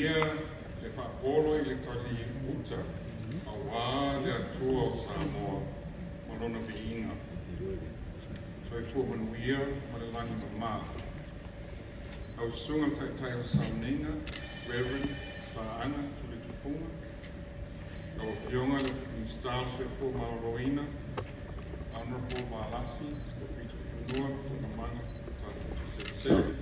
Faamanuia le faapolo i le tali uta auā le Atua o Samoa ma lona viiga. Soifua manuia ma le lagi mamā. Lau Susuga i le Taitai o le Sauniga, Reverend Saaga Tulitufuga, lau Afioga i le Minisita o le Soifua Maloloina, Honourable Valasi Luapitofanua Toogamaga Tafuto Selesele,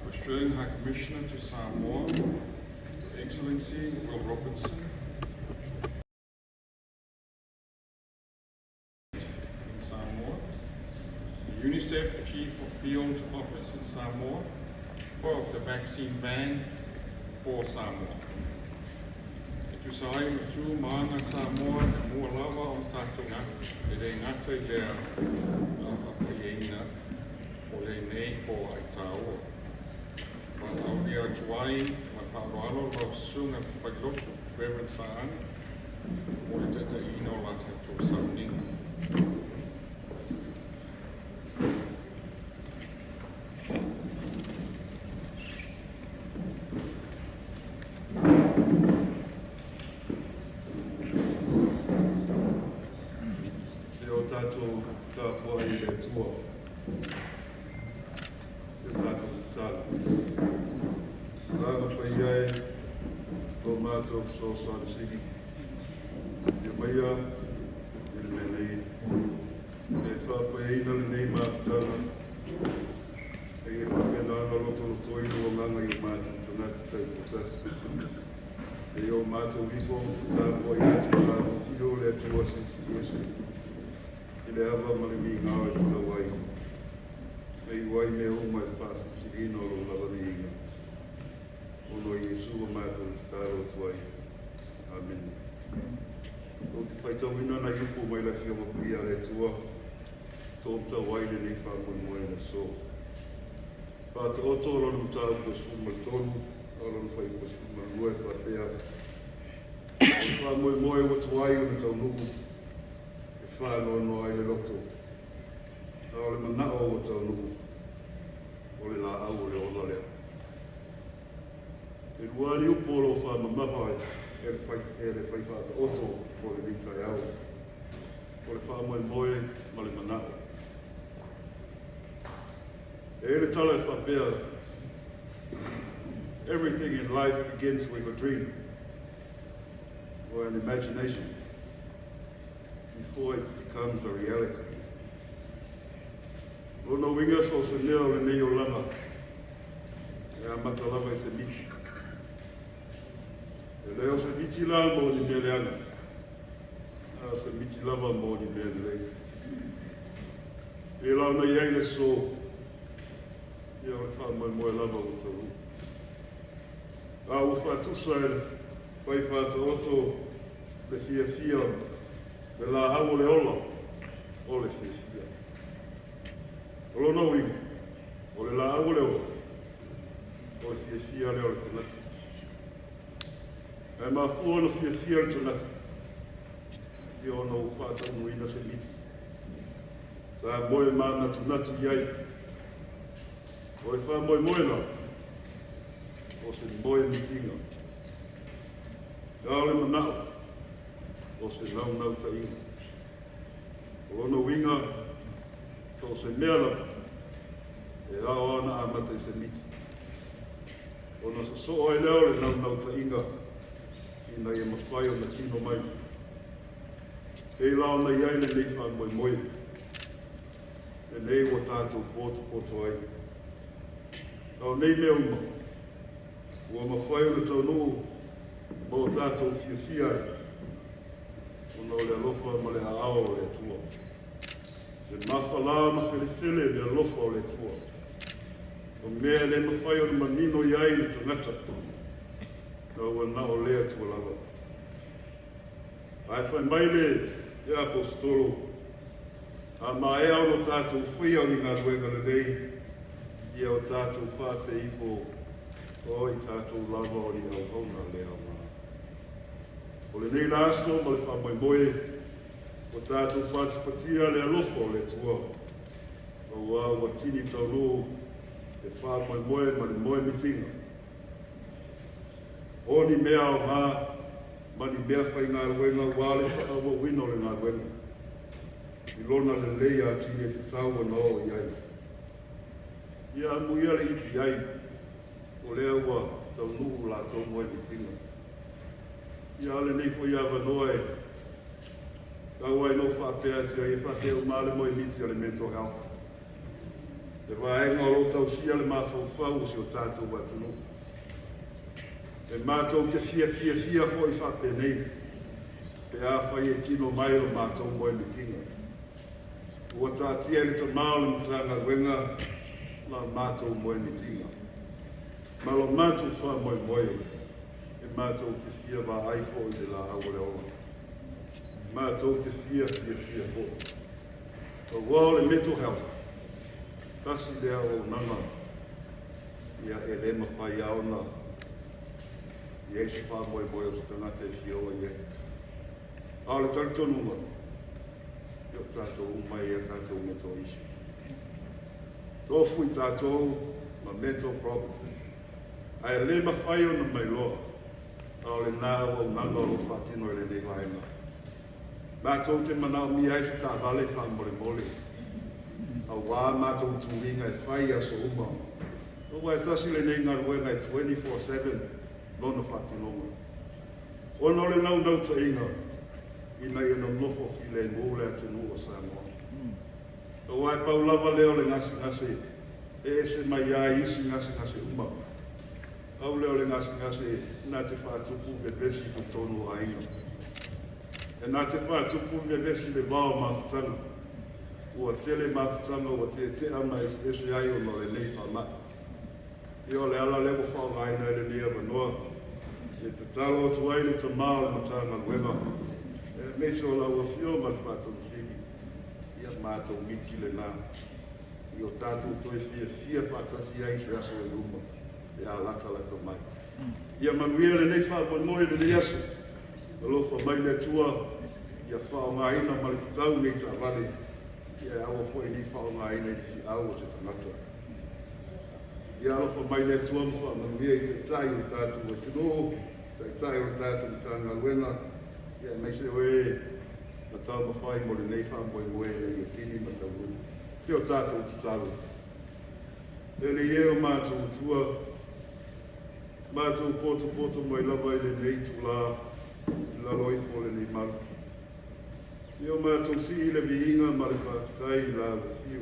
Australian High Commissioner to Samoa, Your Excellency Will Robertson, in Samoa, the UNICEF Chief of Field Office in Samoa, of the vaccine van for Samoa. E tusa ai ma tu ma aga Samoa e mua lava ona tatou e le gata i lea a faapaiaina o lenei foai tāua. Valaaulia atu ai ma le faaaloalo lau Susuga Failotu, Reverend Saaga, mo le taitaiina o la tatou sauniga. E o tatou tapuai i le Atua, e o tatou tatalo. Agaga Paia e, tō mātou fesoasoani sili, ia maia i le mea nei, e faapaiaina lenei mafutaga, e ia faapena ona lotolotoi lou agaga i o mātou tagata taitoatasi. E o mātou ifo tapuai atu i afifio o le Atua Silisili Ese, i le ava ma le migao e tatau ai. E iu ai mea uma i le faasilisiliina o lou lava viiga. Ona o Iesu ua matou tatalo atu ai. Amene. Ou te faitauina nai upu mai le Afioga Paia a le Atua, tō ai lenei faamoemoe i le aso. Faataoto lona mataupu e 13, a o lona fuaiupu e 12 e faapea, O le faamoemoe ua tuai ona taunuu, e faanoanoa ai le loto, a o le manao ua taunuu, o le laau o le ola lea. E lua ni upu o lo o faamamafa e le fai faataoto mo lenei taeao, o le faamoemoe ma le manao. E i ai le tala e faapea, everything in life begins with a dream or an imagination before it becomes a reality. Lona uiga so o se mea o lenei olaga, e amata lava i se miti. E le o se miti la mo ni mea leaga, a o se miti lava mo ni mea lelei. E la ona i ai le aso, ia o le faamoemoe lava ua taunuu. A ua faatusa e le fai faataoto le fiafia, le laau o le ola, o le fiafia. O lona uiga, o le laau o le ola, o le fiafia lea o le tagata. Ae mafua ona fiafia le tagata, ia ona ua faataunuuina se miti. Sa moe manatunatu i ai. O le faamoemoe la, o se moe mitiga. A o le manao, o se naunautaiga. O lona uiga, so o se mea lava, e ao ona amata i se miti. Ona sosoo ai lea o le naunautaiga ina ia mafai ona tino mai. Pei la ona i ai lenei faamoemoe, lenei ua tatou potopoto ai. A o nei mea uma, ua mafai ona taunuu ma o tatou fiafia ai, ona o le alofa ma le aao o le Atua. Le mafala ma felefele le alofa o le Atua. O mea e le mafai ona manino i ai le tagata, na ua na o le Atua lava. Ae fai mai le Aposetolo, a maea ona tatou faia o ni galuega lelei, ia o tatou faapea ifo, o i tatou lava o ni auauna le aoga. O lenei la aso ma le faamoemoe, ua tatou patipatia le alofa o le Atua, auā ua tini taunuu le faamoemoe ma le moe mitiga. O ni mea aoga ma ni mea faigaluega aua le faaauauina o le galuega i lona lelei atili e tatau ona oo i ai. Ia amuia le EPI, o lea ua taunuu latou moemitiga. Ia a o lenei foi avanoa e tau ai no faapea atu ai e faapea uma le moemiti o le mental health. Le vaega o lo o tausia le mafaufau o si o tatou atunuu. E matou te fiafiafia foi faapenei, pe afai e tino mai o matou moemitiga. Ua taatia i le tamā o le Matagaluega la matou moemitiga. Ma lo matou faamoemoe e matou te fia vaai foi i le laau o le ola. Matou te fiafiafia foi. Aua o le mental health, tasi lea auaunaga ia e le mafai lava ona i ai se faamoemoe o se tagata e fia oo i ai. A o le talitonuga, ia o tatou uma e i ai a tatou mental issues. Tofu i tatou ma mental problems. Ae le mafai ona mailoa, a o lena auaunaga o lo o faatino e lenei vaega. Matou te manaomia ai se taavale faamolemole, aua matou tuliga e fai i aso uma. Aua e tasi lenei galuega e 24/7 lona faatinoga. Ona o le naunautaiga ina ia nonofo filemu le atunuu o Samoa. Aua e pau lava lea o le gasegase e ese mai ai isi gasegase uma. Pau lea o le gasegase na te faatupu vevesi i totonu o aiga. E na te faatupu vevesi le va o mafutaga. Ua tele mafutaga ua tetea ma eseese ai ona o lenei faamai. Ia o le ala lea ua faaaogaina ai lenei avanoa e tatalo atu ai le tamā o le Matagaluega aemaise o lau Afioga i le Faatonu Sili, ia matou miti lena i o tatou toe fiafia faatasi ai i se aso i luma pe a latalata mai. Ia manuia lenei faamoemoe i lenei aso. Alofa mai le Atua ia faaaogaina ma le tatau nei taavale, ia e aua foi nei faaaogaina i le fiau o se tagata. Ia alofa mai le Atua ma faamanuia i Taitai o le tatou atunuu, Taitai o le tatou Matagaluega, ia aemaise o e na taumafai mo lenei faamoemoe ina ia tini ma taunuu. Ia o tatou tatalo. E alii e o matou Atua, matou potopoto mai lava i lenei itulā i lalo ifo o lenei malu. Ia o matou sii le viiga ma le faafetai i lau afio.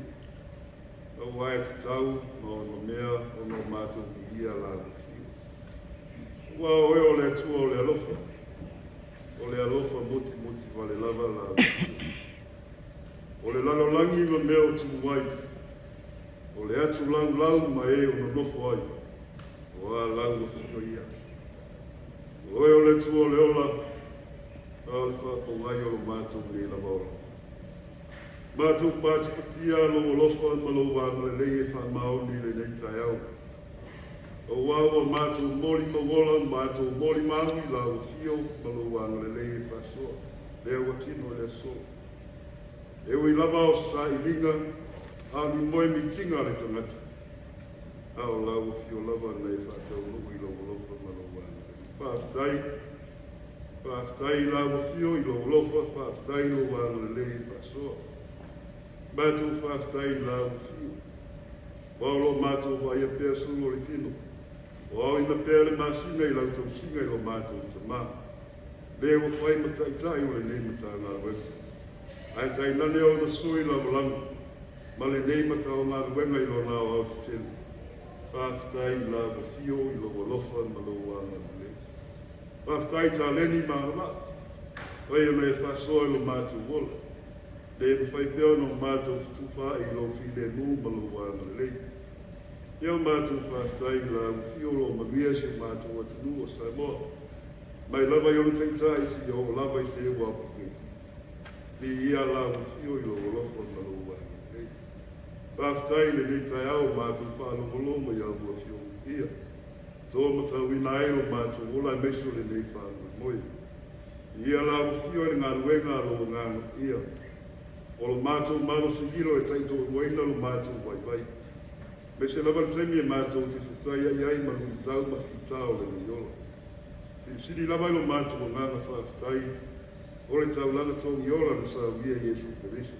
Aua e tatau ma onomea ona o matou viia lau afio. Aua o oe o le Atua o le alofa, o le alofa mutimutī vale lava lau afio. O le lalolagi ma mea o tumu ai, o le atu laulau ma e o nonofo ai, o a lau afio ia. O oe o le Atua o le ola, a o le faapogai o lo matou nei lava ola. Matou patipatia lou alofa ma lou agalelei e faamaoni i lenei taeao. Aua ua matou molimau ola, matou molimau i lau afio ma lou agalelei e faasoa, lea ua tino i le aso. E ui lava o se sailiga, a o ni moemitiga a le tagata, a o lau afio lava na e faataunuu i lou alofa ma lou agalelei. Faafetai, faafetai i lau afio i lou alofa, faafetai i lou agalelei e faasoa. Matou faafetai i lau afio. Aua o lo o matou vaaia pea sulu o le tino, o aoina pea le masina i lau tausiga i lo matou tamā, le ua fai ma taitai o lenei Matagaluega. Ae tainane ona sui lagolago ma lenei Matagaluega i lona aoaotetele. Faafetai i lau afio i lou alofa ma lou agalelei. Faafetai i taleni ma agavaa, fai ona e faasoa i lo matou ola. Le mafai pea ona o matou fetufaai i lou filemu ma lou agalelei. Ia o matou faafetai i lau afio o lo o manuia si o matou atunuu o Samoa. Mai lava i ona taitai seia oo lava i se ua aupito itiiti. Viia lau afio i lou alofa ma lou agalelei. Faafetai i lenei taeao o matou faalogologo i au afioga paia. To matauina ai lo matou ola aemaise o lenei faamoemoe. Ia lau afio i le galuega a lou Agaga Paia. O lo matou malosi lilo e taitoaluaina lo matou vaivai. Aemaise lava le taimi e matou te fetaiai ai ma luitau ma fitā o lenei ola. Silisili lava i lo matou agaga faafetai o le taulaga togiola na saunia e Iesu Keriso.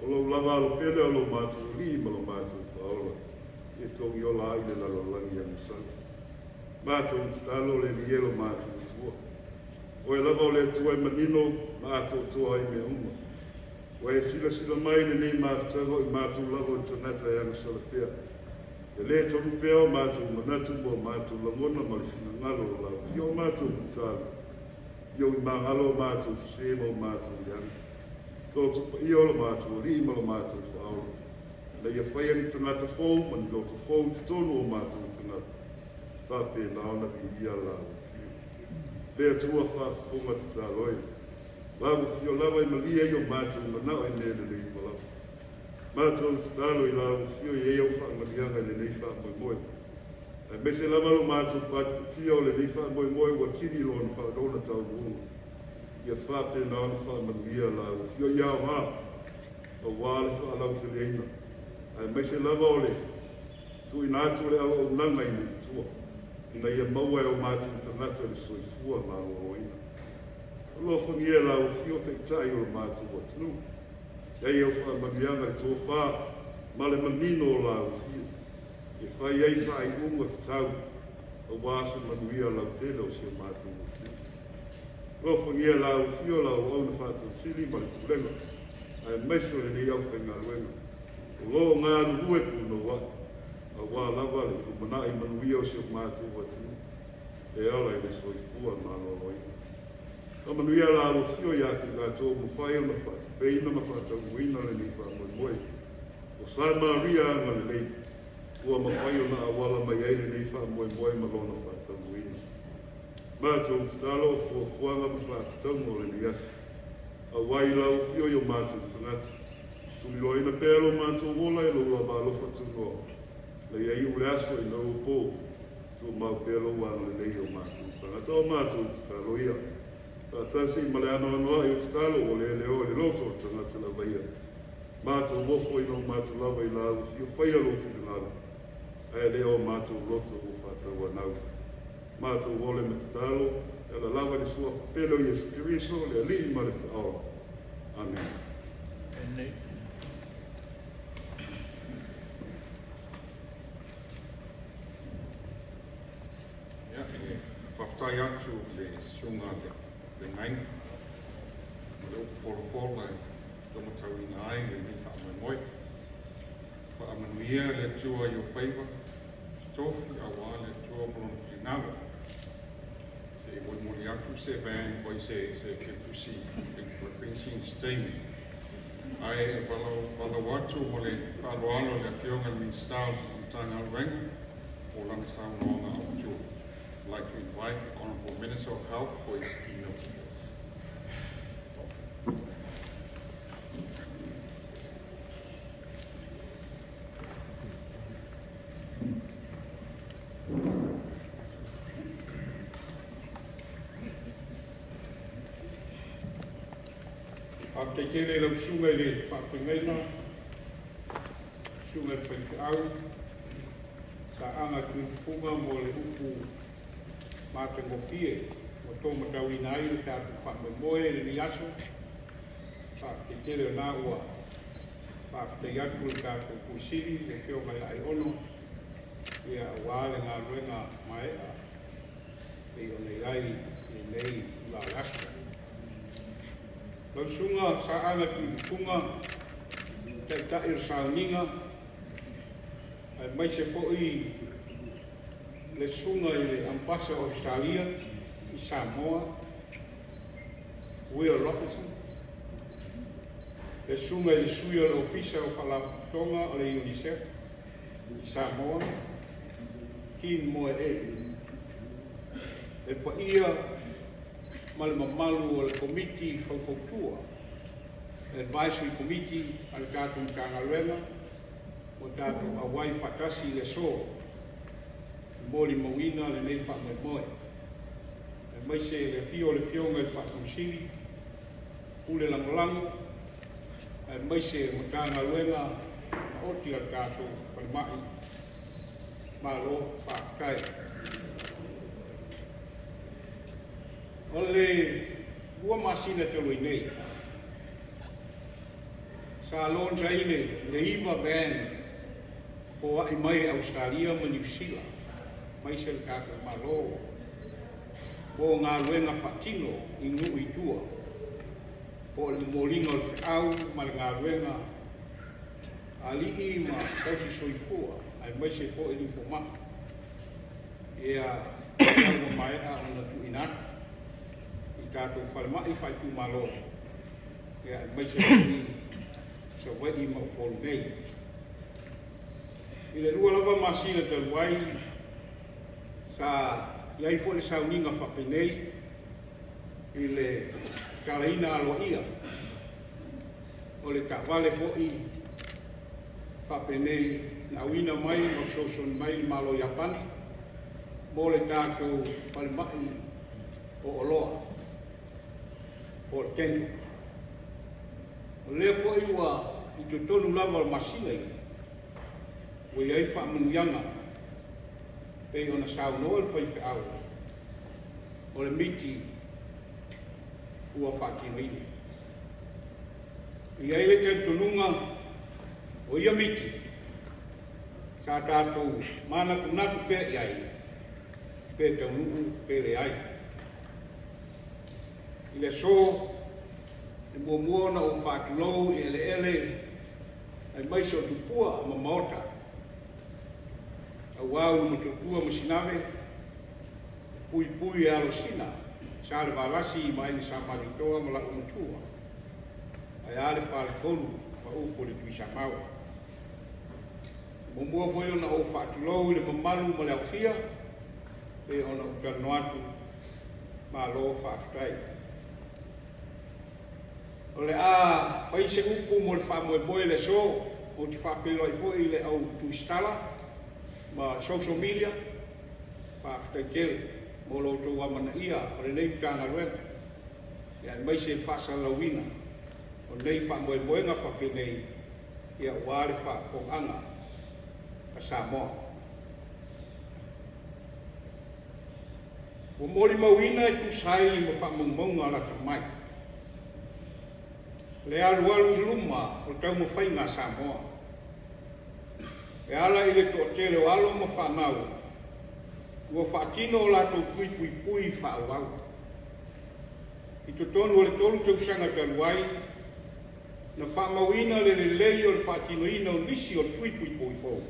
O lou lava alo pele o lo matou Alii ma lo matou Faaola, e togiola ai le lalolagi agasala. Matou tatalo le Alii e lo matou Atua. Oe lava o le Atua e manino ma atoatoa ai mea uma. Ua e silasila mai i lenei mafutaga o i matou lava o ni tagata e agasala pea. E le tonu pea o matou manatu ma o matou lagona ma le finagalo o lau Afio o matou tatalo, i ou imagalo o matou sesē ma o matou leaga. Tootoo paia o lo matou Alii ma lo matou Faaola, ina ia faia ni tagata fou ma ni loto fou i totonu o matou tagata, faapena ona viia lau Afio. Le Atua faafofoga tatalo e, lau Afio lava e malie ai o matou manao i mea lelei uma lava. Matou tatalo i lau Afio i ai au faamanuiaga i lenei faamoemoe. Aemaise lava lo matou patipatia o lenei faamoemoe ua tili lona lona taunuuga. Ia faapena ona faamanuia lau Afio ia aoga, auā le faalauteleina. Aemaise lava o le tuuina atu o le auaunaga i nuu i tua, ina ia maua e o matou tagata le soifua maloloina. Alofagia lau Afio Taitai o le matou atunuu. I ai au faamanuiaga i le tofa ma le manino o lau Afio, e fai ai faaiuga tatau auā se manuia lautele o si o matou atunuu. Alofagia lau Afio lau auauna faatosili ma le pulega, aemaise o lenei aufaigaluega o lo o galulue punouai, auā lava le lumanai manuia o si o matou atunuu e ala i le soifua maloloina. Faamanuia lau Afio ia te i latou ua mafai ona faatupeina ma faataunuuina lenei faamoemoe. O Sa Maria agalelei, ua mafai ona auala mai ai lenei faamoemoe ma lona faataunuuina. Matou tatalo o fuafuaga ma faatatauga o lenei aso, auā i lau Afio i o matou tagata. Tuliloaina pea lo matou ola i lou lava alofa tunoa, ina ia iu le aso ina ua po, tumau pea lou agalelei i o matou tagata. O matou tatalo ia, faatasi ma le anoanoai o tatalo ua leleoa i le loto o le tagata lava ia. Matou ofo ina o matou lava i lau Afio faia lou finagalo, ae le o matou loto ua faatauanau. Matou ole ma tatalo, e ala lava i le suafa pele o Iesu Keriso, le Alii ma le Faaola. Amene. Amene. Ia, e faafetai atu i le susuga i le feagaiga ma le upu folafola e taumatauina ai lenei faamoemoe. Faamanuia le Atua i ou faiva, totofi auā le Atua ma lona finagalo. Se i molimoli atu se van poi se tusi i se taimi. Ae valaau atu ma le faaaloalo i le Afioga i le Minisita o le Matagaluega mo lana saunoaga autu. I'd like to invite the Honourable Minister of Health for his keynote address. Faafetai tele i lau susuga i le faafeagaiga, susuga i le faifeau, Saaga Tuiletufuga mo le upu matagofie ua taumatauina ai le tatou faamoemoe i lenei aso. Faafetai tele o lena ua faafetai atu le tatou Pule Sili, le Afioga ia Aiono, ia auā le galuega maea pei ona i ai i lenei itula o le aso. Lau Susuga Saaga Tuiletufuga, Taitai o le Sauniga, aemaise foi le susuga i le Ambassador o Ausetalia i Samoa, Will Robertson, le susuga i le sui o le Ofisa o Faalapotopotoga o le UNICEF i Samoa, Kim Moe E. Le paia ma le mamalu o le Komiti Faufautua, Advisory Committee a le tatou Matagaluega ua tatou auai faatasi i le aso e molimauina lenei faamoemoe. Aemaise le afio o le Afioga i le Faatonu Sili, Pule Lagolago, aemaise o Matagaluega maoti a le tatou falemai. Malo faafetai. O le 2 masina talu ai nei, sa launch ai le 9 van foa'i mai e Ausetalia ma Niu Sila aemaise le tatou Malo mo galuega faatino i nuu i tua, po o le momoliga o le feau ma le galuega a alii ma tausi soifua aemaise foi ni foma'i. Ia, lea ua maea ona tuuina atu i tatou falemai faaitumalo, ia, aemaise foi Savaii ma Upolu nei. I le 2 lava masina talu ai, sa i ai foi le sauniga faapenei i le tatalaina aloaia o le taavale foi faapenei na auina mai ma fesoasoani mai le Malo o Iapani mo le tatou falemai o Oloa po o le Dental. O lea foi ua i totonu lava o le masina ia, ua i ai faamanuiaga pei ona saunoa le faifeau o le miti ua faatinoina. E i ai le talitonuga o ia miti sa tatou manatunatu pea i ai, pe taunuu pe leai. I le aso, e muamua ona ou faatulou i eleele aemaise o tupua ma maota, aua Ulumotootua ma Sinave, puipui e Alosina, Salevalasi ma Aiga Sa Malietoa ma la'u matua, ae a le faletolu ma upu o le Tuisamau. E muamua foi ona ou faatulou i le mamalu ma le aofia, pei ona ou talanoa atu, malo faafetai. O le a fai se upu mo le faamoemoe i le aso, ou te faafeiloai foi i le au tusitala ma social media, faafetai tele mo lo outou amanaia o lenei Matagaluega, aemaise le faasalalauina o nei faamoemoega faapenei, aua le faafofogaaga a Samoa. Ua molimauina e tusa ai ma faamaumauga lata mai le alualu i luma o taumafaiga a Samoa e ala i le toatele o alo ma fanau ua faatino o latou tui puipui faaauau. I totonu o le 3 tausaga talu ai, na faamauina le lelei o le faatinoina o nisi o tui puipui fou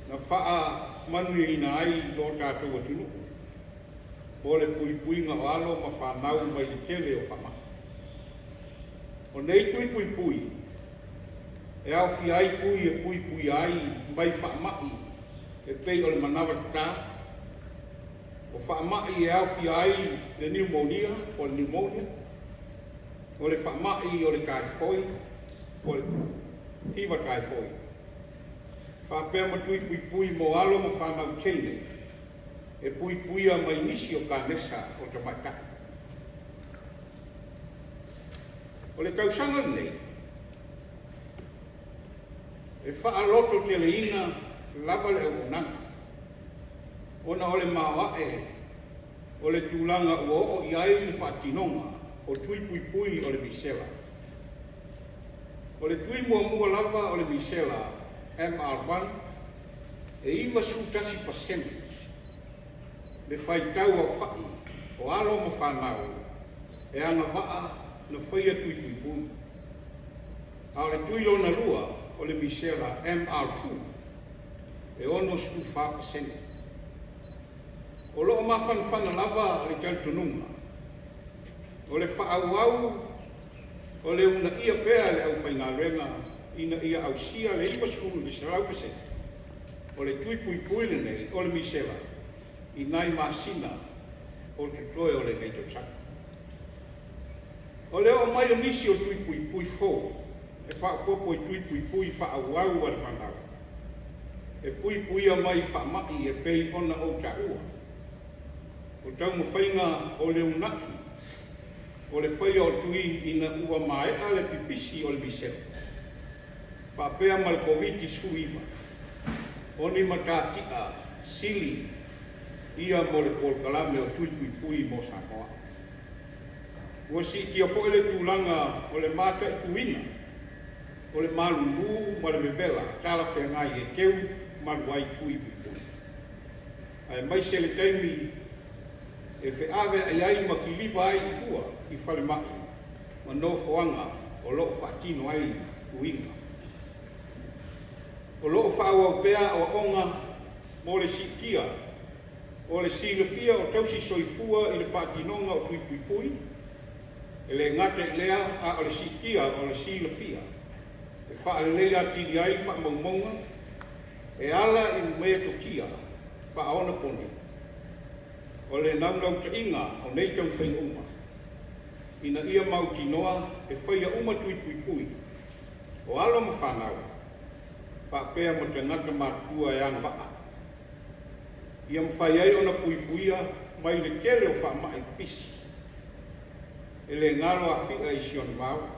na faamanuiaina ai lo tatou atunuu mo le puipuiga o alo ma fanau mai le tele o faamai. O nei tui puipui e aofia ai tui e puipuia ai mai faamai e pei o le manawa tatā, o faamai e aofia ai le niumonia po o le pneumonia, o le faamai o le taifoi po o le fiva taifoi, faapea ma tui puipui mo alo ma fanau teine e puipuia mai nisi o kanesa o tamaitai. O le tausaga lenei, e faalototeleina lava le auaunaga, ona o le maoae o le tulaga ua oo i ai le faatinoga o tui puipui o le misela. O le tui muamua lava o le misela MR1 e 91% le faitau aofa'i o alo ma fanau e agavaa na faia tui puipui. A o le tui lona lua o le misela MR2 e 64%. O loo mafanafana lava le talitonuga o le faaauau o le uunaia pea le aufaigaluega ina ia ausia le 90 i le 100% o le tui puipui lenei o le misela i nai masina o totoe o lenei tausaga. O le oo mai o nisi o tui puipui fou e faaopoopo i tui puipui faaauau a le fanau e puipuia mai faamai e pei ona ou taua. O taumafaiga o le uuna'i o le faia o tui ina ua maea le pipisi o le misela faapea ma le Koviti-19, o ni matatia sili Ia mo le polokalame o Tui Puipui mo Samoa. Ua siitia foi le tulaga o le mataituina o le malulu ma le vevela talafeagai e teu malu ai tui puipui. Aemaise le taimi e feaveai ai ma kiliva ai i tua i falemai ma nofoaga o lo o faatino ai tuiga. O lo o faaauau pea aoaoga mo le siitia o le silafia o tausi soifua i le faatinoga o tui puipui, e le gata i lea a o le siitia o le silafia e faaleleia atili ai faamaumauga e ala i metotia faaonaponi. O le naunautaiga o nei taumafaiga uma, ina ia mautinoa e faia uma tui puipui o alo ma fanau faapea ma tagata matutua e agavaa, ia mafai ai ona puipuia mai le tele o faamai pipisi. E le galo Afi'a i si ona vao,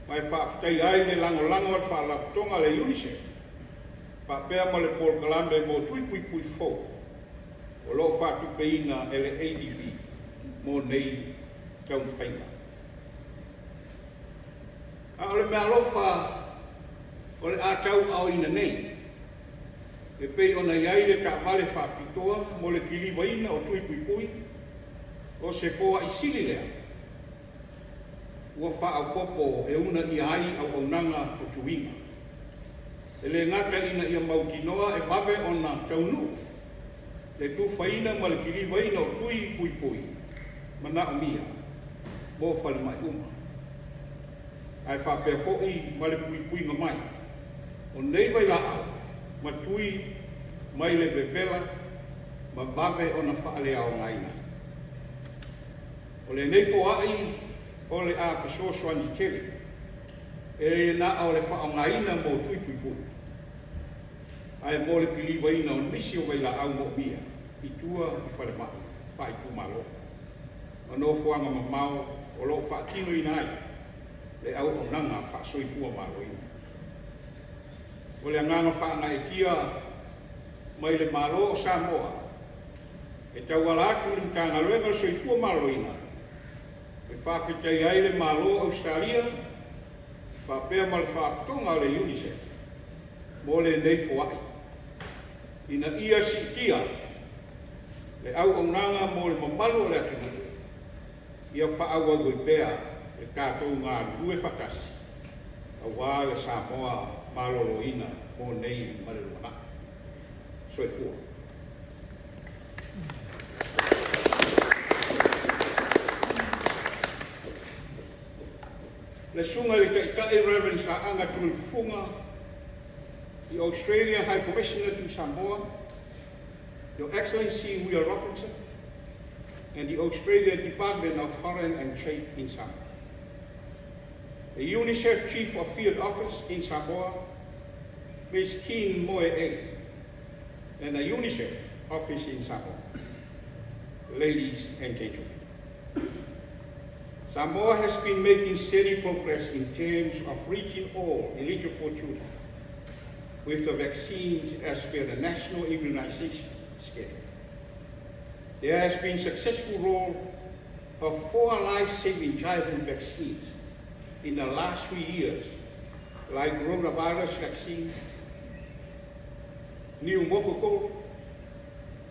ma e faafetaia ai le lagolago a le Faalapotopotoga a le UNICEF faapea ma le polokalame mo tui puipui fou o lo o faatupeina e le ADB mo nei taumafaiga. A o le meaalofa o le a tauaaoina nei, e pei ona i ai le taavale faapitoa mo le kilivaina o tui puipui, o se foai sili lea ua faaopoopo e uunaia ai auaunaga o tuiga. E le gata ina ia mautinoa e vave ona taunuu le tufaina ma le kilivaina o tui puipui manaomia mo falemai uma, ae faapea foi ma le puipuiga mai o nei vailaau ma tui mai le vevela ma vave ona faaleaogaina. O lenei foai o le a fesoasoani tele e le na o le faaaogaina mo tui puipui, ae mo le kilivaina o nisi o vailaau moomia i tua i falemai faaitumalo ma nofoaga mamao o lo o faatinoina ai le auaunaga faasoifua maloloina. O le agaga faagaeetia mai le Malo o Samoa e tauala atu i le Matagaluega o le Soifua Maloloina e faafetaia ai le Malo o Ausetalia faapea ma le Faalapotopotoga a le UNICEF mo lenei foai, ina ia siitia le auaunaga mo le mamalu o le atunuu, ia faaauau ai pea le tatou galulue faatasi aua le Samoa maloloina mo nei ma le lumanai. Soifua. Le Susuga i le Taitai Reverend Saaga Tuiletufuga, the Australia High Commissioner to Samoa, Your Excellency Will Robinson, and the Australia Department of Foreign and Trade in Samoa. The UNICEF Chief of Field Office in Samoa, Ms. Khin Moe Ei, and the UNICEF office in Samoa. Ladies and gentlemen, Samoa has been making steady progress in terms of reaching all eligible children with the vaccines as per the national immunization schedule. There has been successful role of 4 life-saving childhood vaccines in the last 3 years, like rotavirus vaccine, pneumococcal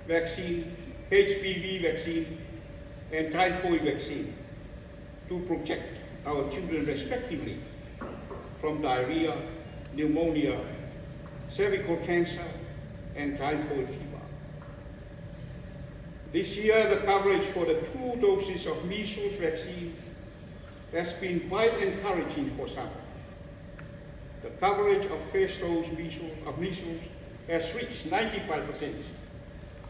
vaccine, HPV vaccine, and typhoid vaccine to protect our children respectively from diarrhea, pneumonia, cervical cancer, and typhoid fever. This year, the coverage for the two doses of measles vaccine has been quite encouraging for some. The coverage of first dose measles has reached 95%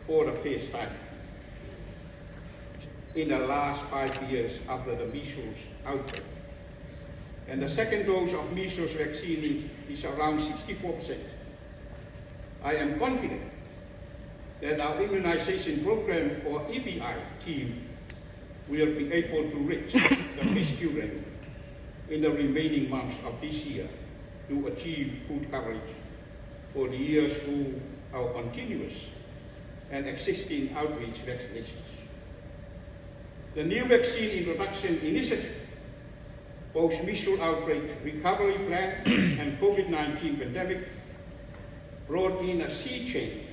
for the first time in the last 5 years after the measles outbreak. And the second dose of measles vaccine is around 64%. I am confident that our immunization program, or EPI team, will be able to reach the missed children in the remaining months of this year to achieve good coverage for the years through our continuous and existing outreach vaccinations. The new vaccine introduction initiative, post-measles outbreak recovery plan and COVID-19 pandemic brought in a sea change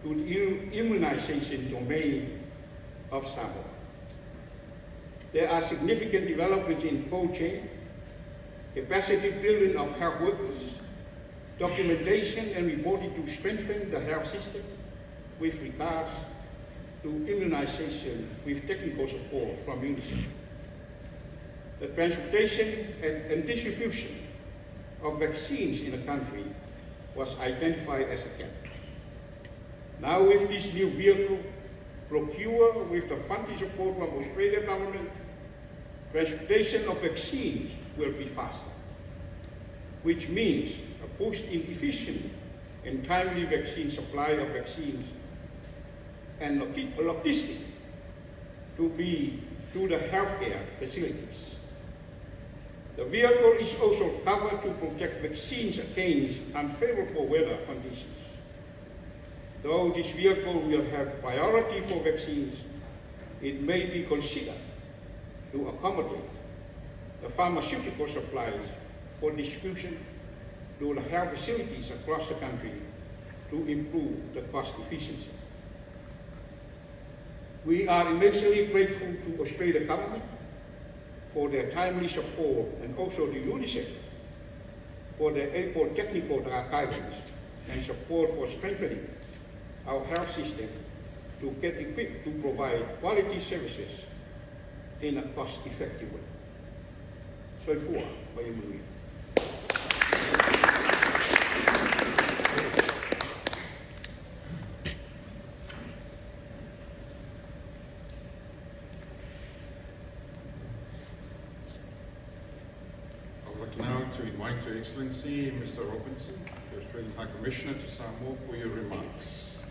to the immunization domain of Samoa. There are significant developments in cold chain, capacity building of health workers, documentation and reporting to strengthen the health system with regards to immunization with technical support from UNICEF. The transportation and distribution of vaccines in the country was identified as a gap. Now with this new vehicle, procured with the funding support from Australian government, transportation of vaccines will be faster, which means a boost in efficient and timely vaccine supply of vaccines and logistics to be to the healthcare facilities. The vehicle is also covered to protect vaccines against unfavorable weather conditions. Though this vehicle will have priority for vaccines, it may be considered to accommodate the pharmaceutical supplies for distribution to the health facilities across the country to improve the cost efficiency. We are immensely grateful to Australia government for their timely support and also to UNICEF for their able technical guidance and support for strengthening our health system to get equipped to provide quality services in a cost-effective way. Soifua ma ia manuia. I would like now to invite Her Excellency Mr. Robinson, the Australian High Commissioner to Samoa, for your remarks,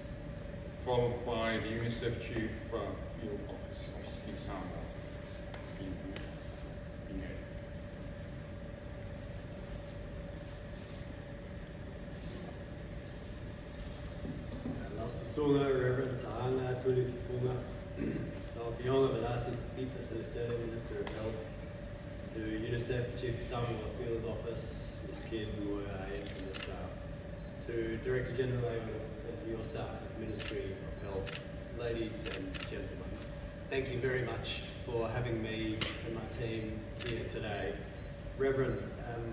followed by the UNICEF Chief Field Office in Samoa. Steve. Lau susuga Reverend Sa'aga Tuli Tufuga, Lau Afioga Valasi Tafita Selesele, Minister of Health, to UNICEF Chief Samoa Field Office, Ms. Kim Moe and the staff, to Director General and your staff at the Ministry of Health, ladies and gentlemen, thank you very much for having me and my team here today. Reverend,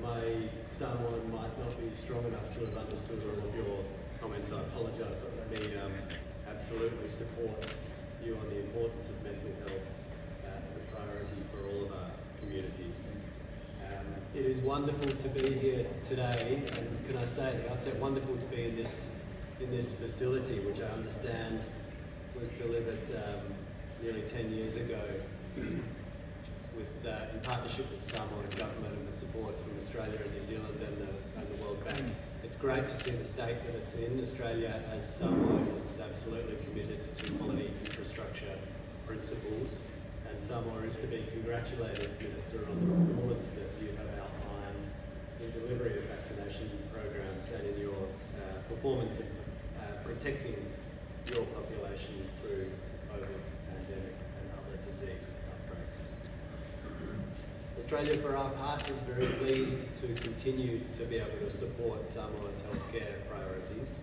my Samoan might not be strong enough to have understood all of your comments. I apologise, but let me absolutely support you on the importance of mental health as a priority for all of our communities. It is wonderful to be here today, and can I say at the outset, wonderful to be in this facility, which I understand was delivered nearly 10 years ago with in partnership with the Samoan government and with support from Australia and New Zealand and the World Bank. It's great to see the state that it's in. Australia, as Samoa, is absolutely committed to quality infrastructure principles, and Samoa is to be congratulated, Minister, on the performance that you have outlined in delivery of vaccination programs and in your performance in protecting your population through COVID pandemic and other disease outbreaks. Australia, for our part, is very pleased to continue to be able to support Samoa's healthcare priorities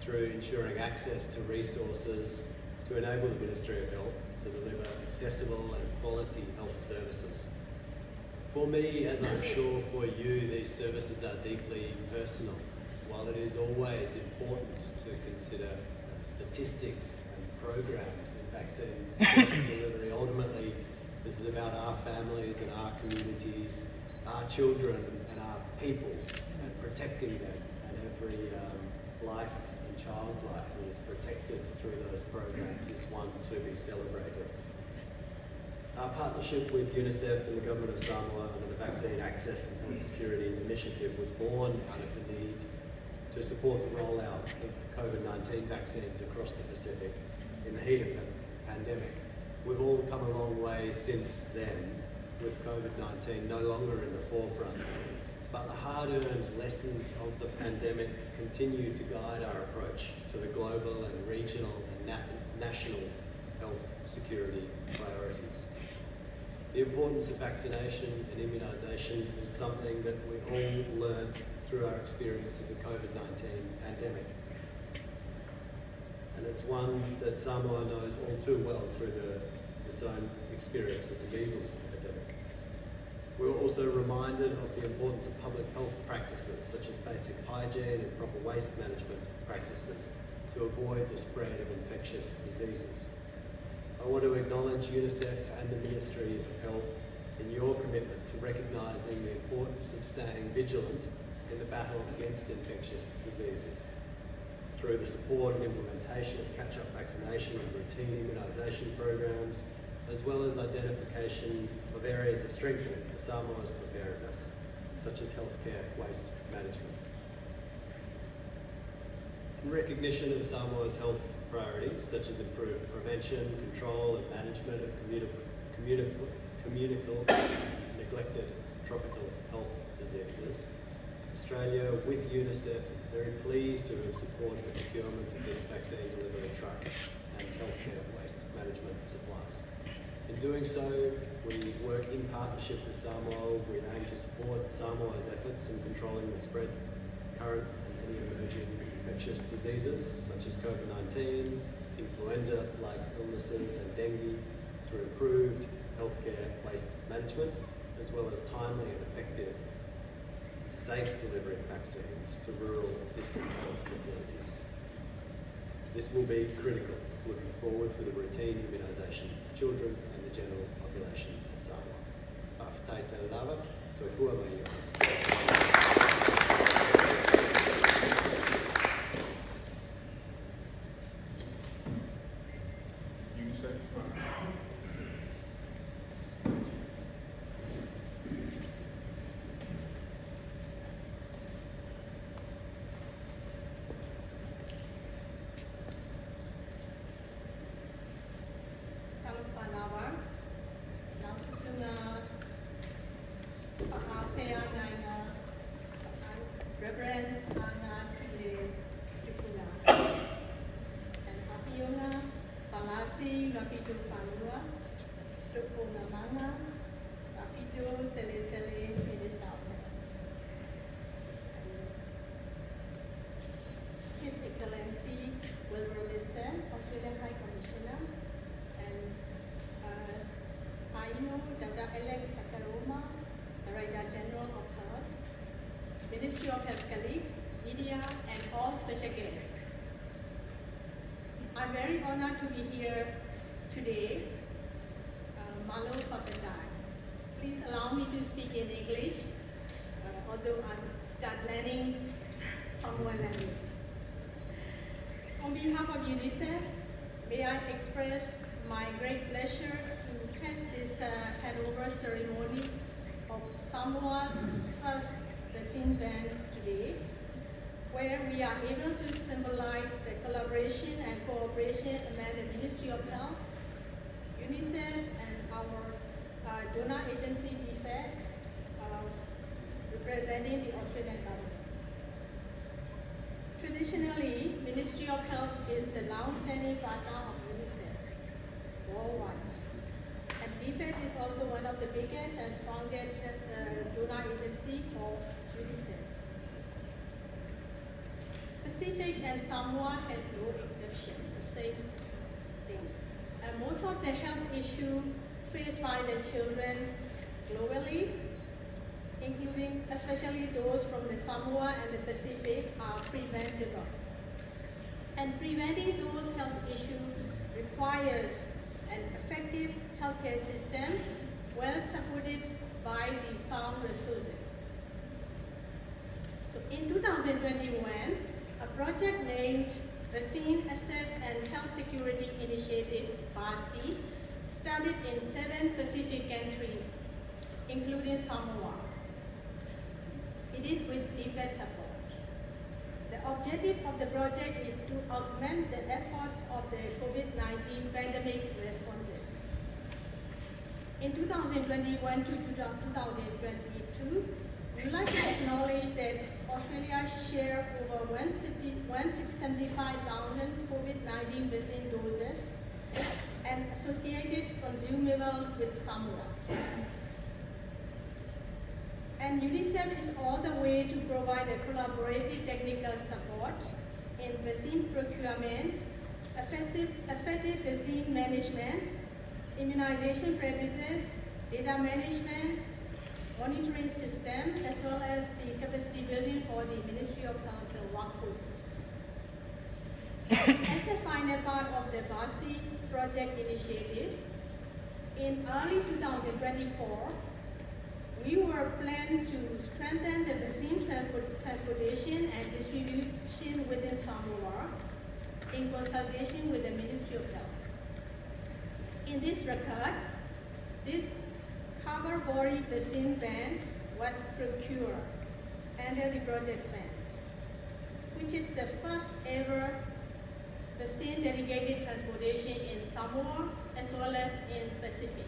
through ensuring access to resources to enable the Ministry of Health to deliver accessible and quality health services. For me, as I'm sure for you, these services are deeply personal. While it is always important to consider statistics and programs in vaccine delivery, ultimately this is about our families and our communities, our children and our people, and protecting them, and every life and child's life that is protected through those programs is one to be celebrated. Our partnership with UNICEF and the Government of Samoa under the Vaccine Access and Health Security Initiative was born out of the need to support the rollout of COVID-19 vaccines across the Pacific in the heat of the pandemic. We've all come a long way since then, with COVID-19 no longer in the forefront. But the hard-earned lessons of the pandemic continue to guide our approach to the global and regional and national health security priorities. The importance of vaccination and immunisation is something that we all learnt through our experience of the COVID-19 pandemic. And it's one that Samoa knows all too well through its own experience with the measles epidemic. We were also reminded of the importance of public health practices, such as basic hygiene and proper waste management practices, to avoid the spread of infectious diseases. I want to acknowledge UNICEF and the Ministry of Health in your commitment to recognising the importance of staying vigilant in the battle against infectious diseases through the support and implementation of catch-up vaccination and routine immunisation programs, as well as identification of areas of strengthening for Samoa's preparedness, such as healthcare waste management. In recognition of Samoa's health priorities, such as improved prevention, control and management of communicable and neglected tropical health diseases, Australia, with UNICEF, is very pleased to have supported the procurement of this vaccine delivery truck and healthcare waste management supplies. In doing so, we work in partnership with Samoa. We aim to support Samoa's efforts in controlling the spread of current and any emerging infectious diseases such as COVID-19, influenza-like illnesses and dengue through improved healthcare waste management, as well as timely and effective safe delivery of vaccines to rural district health facilities. This will be critical looking forward for the routine immunisation of children and the general population of Samoa. Fa'afetai tele lava, soifua ma ia ola. UNICEF. Talofa lava, lau susuga fa'afeagaiga Reverend Aga Tile Tupuna and Afioga Valasi Rapido Fanua Tupunga Manga Rapido Selesele Minister of Health. His Excellency Will Robinson, Australian High Commissioner, and Aino Dr. Alec Takaroma, Director General of Health, Ministry of Health colleagues, media, and all special guests. I'm very honored to be here today. Malo fa'afetai. Please allow me to speak in English, although I'm start learning Samoan language. On behalf of UNICEF, may I express my great pleasure to head this handover ceremony of Samoa's first vaccine van today, where we are able to symbolize the collaboration and cooperation among the Ministry of Health, UNICEF, and our donor agency, DFAT, representing the Australian government. Traditionally, Ministry of Health is the long-standing partner of UNICEF worldwide. And DFAT is also one of the biggest and strongest donor agency for UNICEF. Pacific and Samoa has no exception, the same thing. And most of the health issues faced by the children globally, including especially those from the Samoa and the Pacific, are preventable. And preventing those health issues requires an effective healthcare system well supported by the sound resources. So in 2021, a project named Vaccine Access and Health Security Initiative, VACI, started in 7 Pacific countries, including Samoa. It is with DFAT support. The objective of the project is to augment the efforts of the COVID-19 pandemic responses. In 2021 to 2022, we We would like to acknowledge that Australia shared over 175,000 COVID-19 vaccine doses and associated consumable with Samoa. And UNICEF is all the way to provide a collaborative technical support in vaccine procurement, effective vaccine management, immunization practices, data management, monitoring system, as well as the capacity building for the Ministry of Health workforces. As a final part of the VACI project initiative, in early 2024, we were planned to strengthen the vaccine transportation and distribution within Samoa in consultation with the Ministry of Health. In this regard, this cover body vaccine van was procured under the project plan, which is the first ever vaccine dedicated transportation in Samoa as well as in Pacific.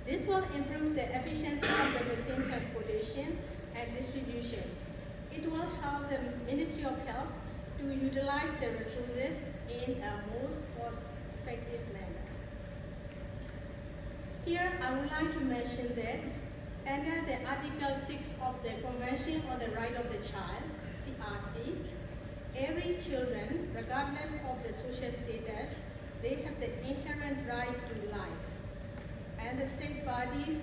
This will improve the efficiency of the vaccine transportation and distribution. It will help the Ministry of Health to utilize the resources in a most cost-effective manner. Here, I would like to mention that under the Article 6 of the Convention on the Right of the Child, CRC, every children, regardless of the social status, they have the inherent right to life. And the state bodies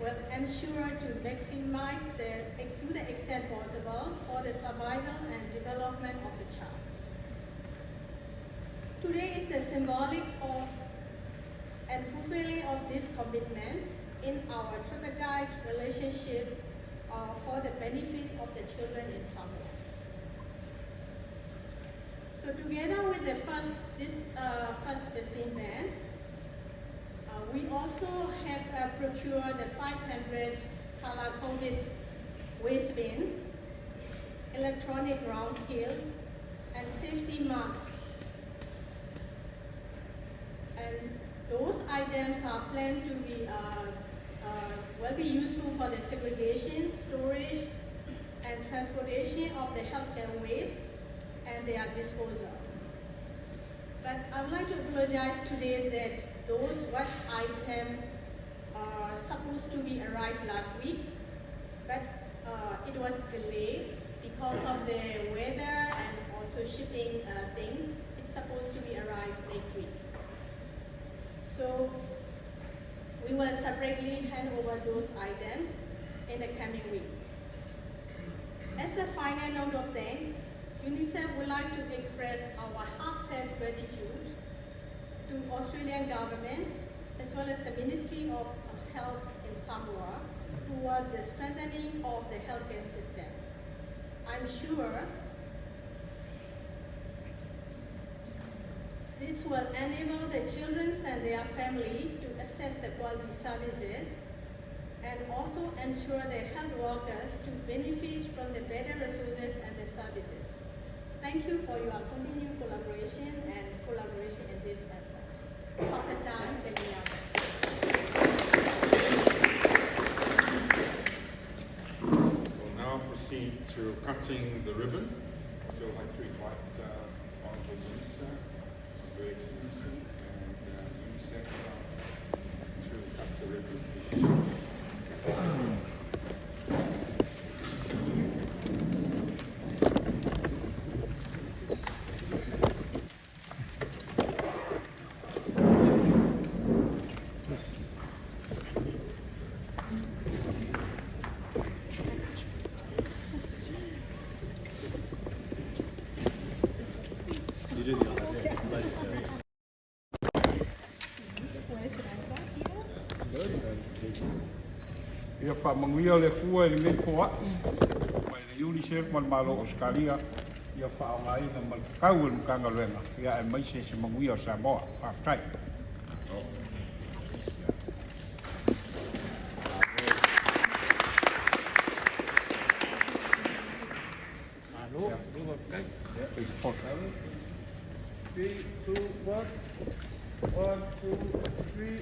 will ensure to maximize to the extent possible for the survival and development of the child. Today is the symbolic of and fulfilling of this commitment in our tripartite relationship for the benefit of the children in Samoa. So together with the first vaccine van, we also have procured the 500 color-coded waste bins, electronic round scales, and safety masks. And those items are planned to be will be useful for the segregation, storage, and transportation of the healthcare waste and their disposal. But I would like to apologize today that those wash items are supposed to be arrived last week, but it was delayed because of the weather and also shipping things. It's supposed to be arrived next week. So we will separately hand over those items in the coming week. As a final note of thanks, UNICEF would like to express our heartfelt gratitude to Australian government as well as the Ministry of Health in Samoa towards the strengthening of the healthcare system. I'm sure this will enable the children and their families to access the quality services and also ensure the health workers to benefit from the better resources and the services. Thank you for your continued collaboration and collaboration in this effort. Fa'afetai. We'll now proceed to cutting the ribbon. So I'd like to invite Honourable Minister, Her Excellency, and UNICEF to cut the ribbon, please. You do the honors. Ladies first. Where should I start here? Ia faamanuia le Atua i lenei foai mai le UNICEF ma le Malo o Ausetalia ia faaaogaina ma le tatau e le Matagaluega ia aemaise se manuia o Samoa. Faafetai. Please, photo. 3, 2, 1. 1, 2, 3.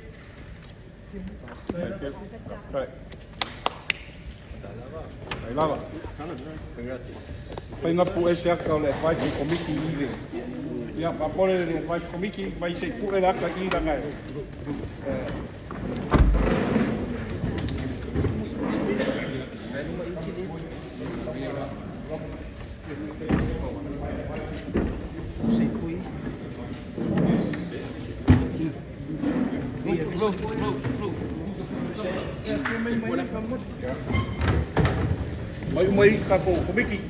Thank you. Faafetai. Ai lava. Congrats. Faiga pu'e se aka o le advisory committee i le. Ia, faapole le advisory committee mai se i pu'e le aka i i laga e. Mai uma i tatou komiti.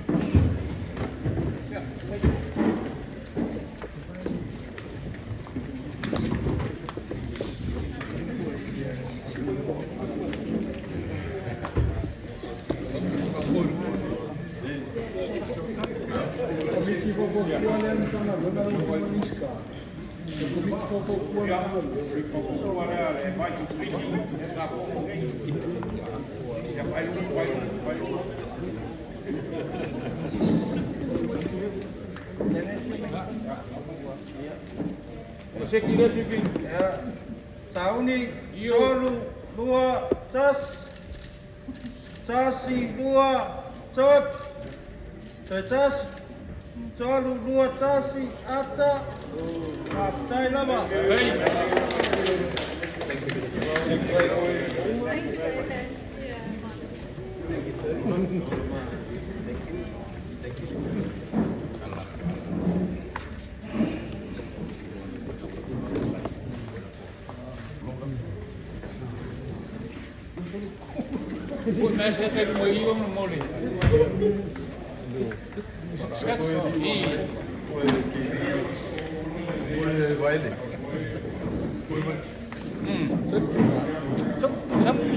Sauni, tolu, lua, tasi, tasi, lua, tot, toe tasi, tolu, lua, tasi, ata, faafetai lava. Thank you very much. Yeah, Malo. Thank you. Thank you.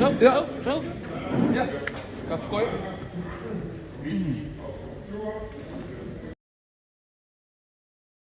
Komiti og Kultur.